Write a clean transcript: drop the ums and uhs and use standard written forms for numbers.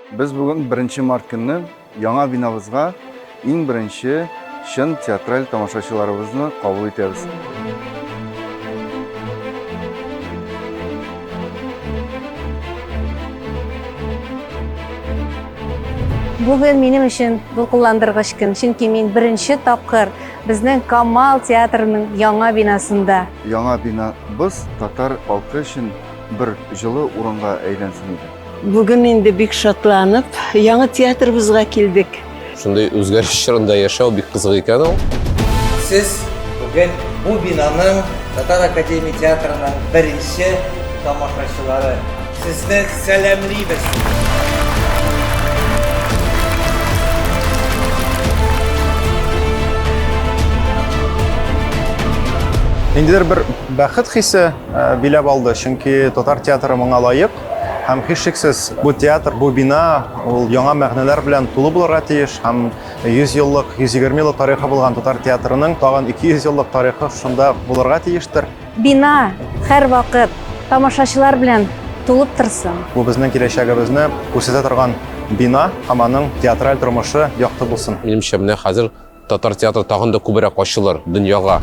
Без бүген беренче март көнне яңа бинабызга иң беренче чын театраль тамашачыларыбызны кабул итәбез. Бүген минем өчен дулкынландыргыч көн, чөнки мин беренче тапкыр безнең Камал театрының яңа бинасында. Яңа бинабыз татар халкы өчен бер җылы урынга әйләнсен иде. Бүген инде бик шатланып, яңа театрыбызга килдек. Шундый үзгәреш чорында яшәү бик кызык икән ул. Сез бүген бу бинаның Татар академия театрының беренче тамашачылары. Сезне сәламлибез! Ниндидер бер бәхет хисе биләп алды, чөнки татар театры моңа лаек. Һәм һичшиксез бу театр, бу бина ул яңа мәгънәләр белән тулы булырга тиеш һәм 100 еллык, 120 еллык тарихы булган татар театрының тагын 200 еллык тарихы шунда булырга тиештер. Бина һәрвакыт тамашачылар белән тулып торсын. Бу безнең киләчәгебезне күрсәтә торган бина һәм аның театраль тормышы якты булсын. Минемчә, менә хәзер татар театры тагын да күбрәк ачылыр дөньяга.